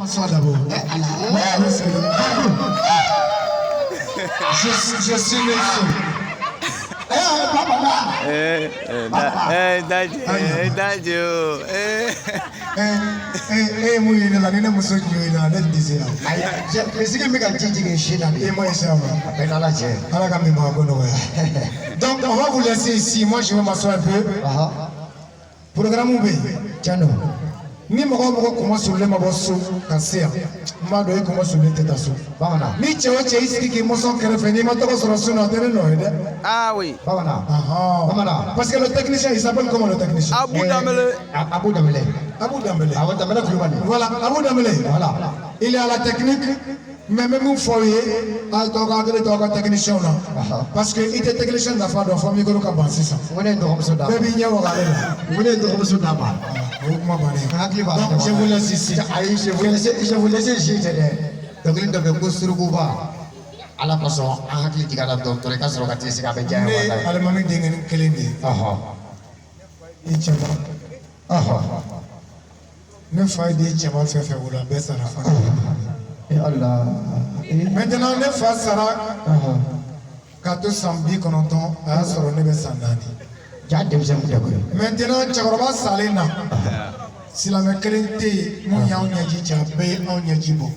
M'asseoir d'abord. Ouais, c'est- Je suis né ici. Eh, bamanan. Eh, eh, da, eh, daji, eh, daji o. Eh. Eh, eh, mun ye ne la, ni ne muso tun y'o ye ne la, ne tun tɛ se yan. Ayi, misigi bɛ ka ji jigin sin na de. E ma ye sa ma. A bɛɛ n'Ala cɛ. Ala ka min ko nɔgɔya. Donc, on va vous laisser ici. Moi, je vais m'asseoir un peu. Programme bɛ yen. Tiɲɛ don. Ni mɔgɔ o mɔgɔ kɔmɔ surulen ma bɔ so ka se yan, n b'a dɔn i kɔmɔ surulen tɛ taa so. Bamanan. Ni cɛ o cɛ y'i sigi k'i mɔsɔn kɛrɛfɛ, n'i ma tɔgɔ sɔrɔ so na, o tɛ ne nɔ ye dɛ. Ah oui. Bamanan. Ahɔn. Bamanan. Parce que le technicien, il s'appelle comment, le technicien? Abu Dambele. Abu Dambele. Abu Dambele. Awɔ, Dambele Kulubali. Voilà, Abu Dambele. Voilà. Il est à la technique, mais même mun fɔ aw ye, a ye t'aw ka hakili to aw ka technicien na. Parce que i tɛ technicien nafa dɔn fɔ micro ka ban sisan. N ko ne ye n dɔgɔmuso d'a ma. Bɛɛ b'i ɲɛ waga ale la. N ko ne ye n dɔgɔmuso d'a ma. O ye kuma bannen ye. N hakili b'a la. Donc, je vous laisse ici. Ayi, je vous laisse, je vous laisse ici tɛ dɛ. Dɔnkili dɔ bɛ yen ko surukuba. Ala kosɔn, an hakili jigin a la dɔɔni dɔrɔn, i ka sɔrɔ ka t'i sigi, a bɛ diya n Ne ye ye walayi. alimami denkɛnin kelen de ye. I cɛman. Ne fa ye den cɛman fɛn fɛn wolo, a bɛɛ sara fana. Eh Allah. Eh. Maintenant, ne fa sara k'a to san 90, a y'a sɔrɔ ne bɛ san 4. Ja, denmisɛnnin tɛ koyi. Maintenant, cɛkɔrɔba salen na, silamɛ kelen tɛ yen mun y'anw ɲɛji cɛ, a bɛɛ ye anw ɲɛji bɔ.